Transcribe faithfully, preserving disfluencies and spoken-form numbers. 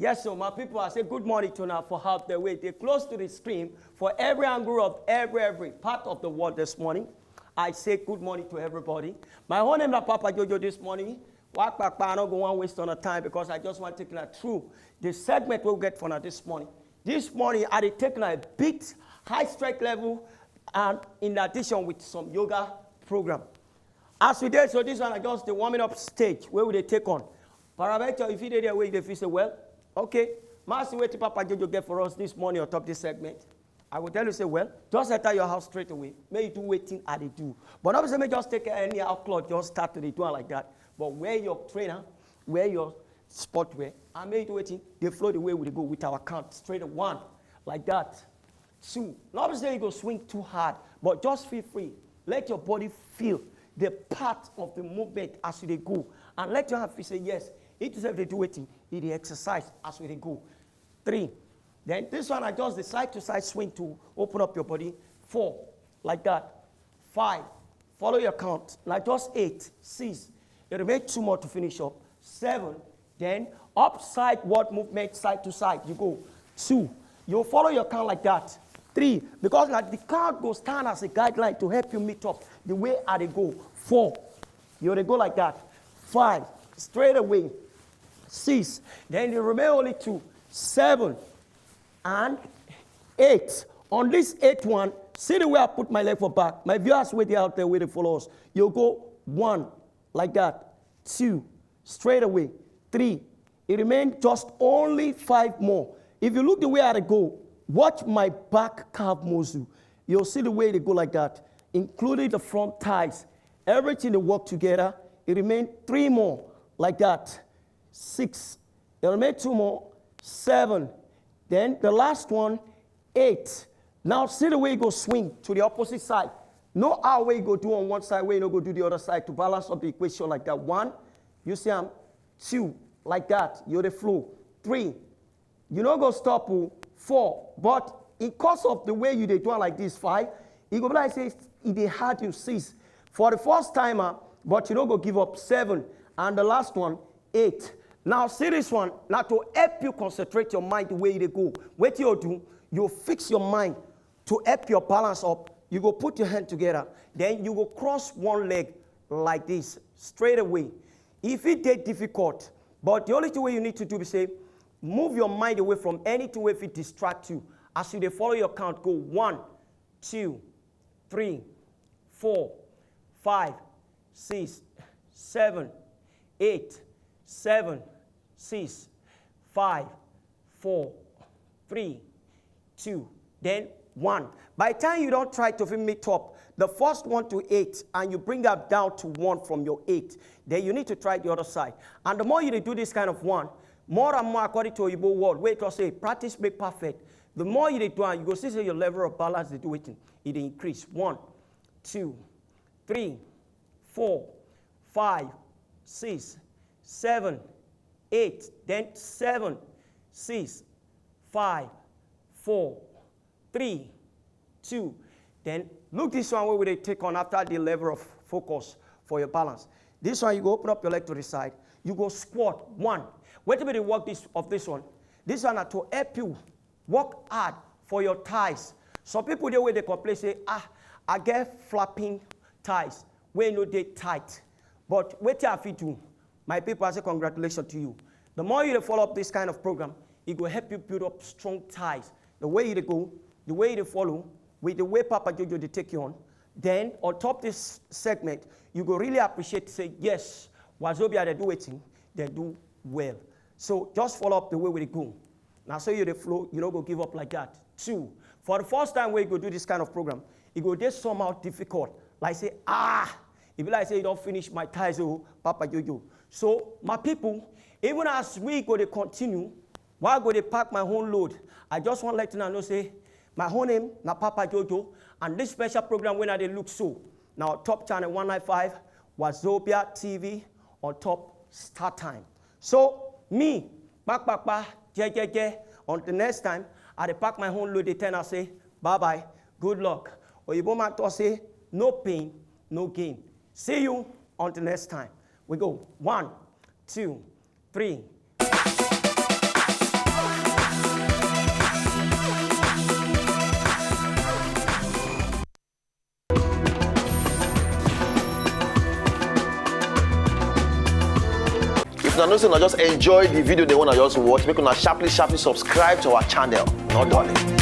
Yes, so my people, I say good morning to now for how the way they close to the screen for every angle of every every part of the world this morning. I say good morning to everybody. My whole name is Papa Jojo this morning. Walk back, I don't go one waste on the time because I just want to take you through the segment we'll get for now this morning. This morning, I did take a bit high strength level and in addition with some yoga program. As we did, so this one I just the warming up stage where would they take on. Paraventure, if you did there where they feel say, well, okay, Master wait Papa Jojo get for us this morning on top this segment. I will tell you say, well, just enter your house straight away. May you do waiting at the do. But not say me just take any outcloth, just start to the do like that. But wear your trainer, wear your sport wear, and may you do waiting. They flow the way we go with our count straight one like that. Two. Not say you go swing too hard, but just feel free. Let your body feel the part of the movement as they go. And let your hand feel say yes. It is if they do waiting, it dey exercise as we dey go. Three. Then this one I just the side to side swing to open up your body. Four, like that. Five, follow your count. Like just eight. Six, it remain two more to finish up. Seven, then upside word movement side to side. You go. Two, you follow your count like that. Three, because like the count go stand as a guideline to help you meet up the way I dey go. Four, you dey go like that. Five, straight away. Six, then you remain only two. Seven, and eight. On this eighth one, see the way I put my leg for back. My viewers with the out there with the follow us. You go one, like that. Two, straight away. Three, it remained just only five more. If you look the way I go, watch my back calf muscle. You'll see the way they go like that, including the front thighs. Everything they work together. It remained three more, like that. Six, it remained two more. Seven, then the last one, eight. Now see the way you go swing to the opposite side. No how way you go do on one side, way you no go do the other side to balance up the equation like that. One, you see I'm two, like that. You're the flow. Three, you no go stop. Oh, four, but because of the way you dey do am like this, five, e go be like say e dey hard you. Six, for the first timer, but you no go give up. Seven, and the last one, eight. Now see this one, now to help you concentrate your mind the way you dey go. Wetin you do, you fix your mind to help your balance up. You go put your hand together, then you go cross one leg like this straight away. If it dey difficult, but the only thing wey you need to do be say, move your mind away from anything wey fit distract you. As you dey follow your count, go one, two, three, four, five, six, seven, eight, seven, six, five, four, three, two, then one. By the time you don't try to fit meet up, the first one to eight, and you bring that down to one from your eight, then you need to try the other side. And the more you dey do this kind of one, more and more according to Oyibo word, wey talk say practice make perfect. The more you dey do am, you go see say your level of balance dey do wetin, e dey increase. One, two, three, four, five, six, seven, eight, then seven, six, five, four, three, two. Then look this one wey we dey take on after the level of focus for your balance. This one, you go open up your leg to the side. You go squat. One. Wetin be the work this, of this one? This one na to help you work hard for your thighs. Some people dey wey dey complain say, ah, I get flapping thighs wey no dey tight. But wetin I fit do? My people, I say congratulations to you. The more you dey follow up this kind of program, e go help you build up strong thighs. The way you dey go, the way you dey follow, with the way Papa Jojo dey take you on, then on top this segment, you go really appreciate say, yes, Wazobia dey do wetin, dey do well. So just follow up the way we dey go. Na so you dey flow, you no go give up like that. Two, for the first time wey you go do this kind of program, e go dey somehow difficult. Like say, ah, e be like say you don finish my thighs, oh, Papa Jojo. So my people, even as we go dey continue, while I go dey pack my own load, I just wan let una know say my own name na Papa Jojo, and this special program wey I dey look so na on top channel one nine five, Wazobia T V, on top Star Time. So me, kpakpakpa, jejeje, until next time, I dey pack my own load, dey tell una say, bye bye, good luck. Oyibo man talk say, no pain, no gain. See you until next time. We go. One, two, three. I know say una just enjoy the video, the one I just watch. Make una sharply, sharply subscribe to our channel. No darling.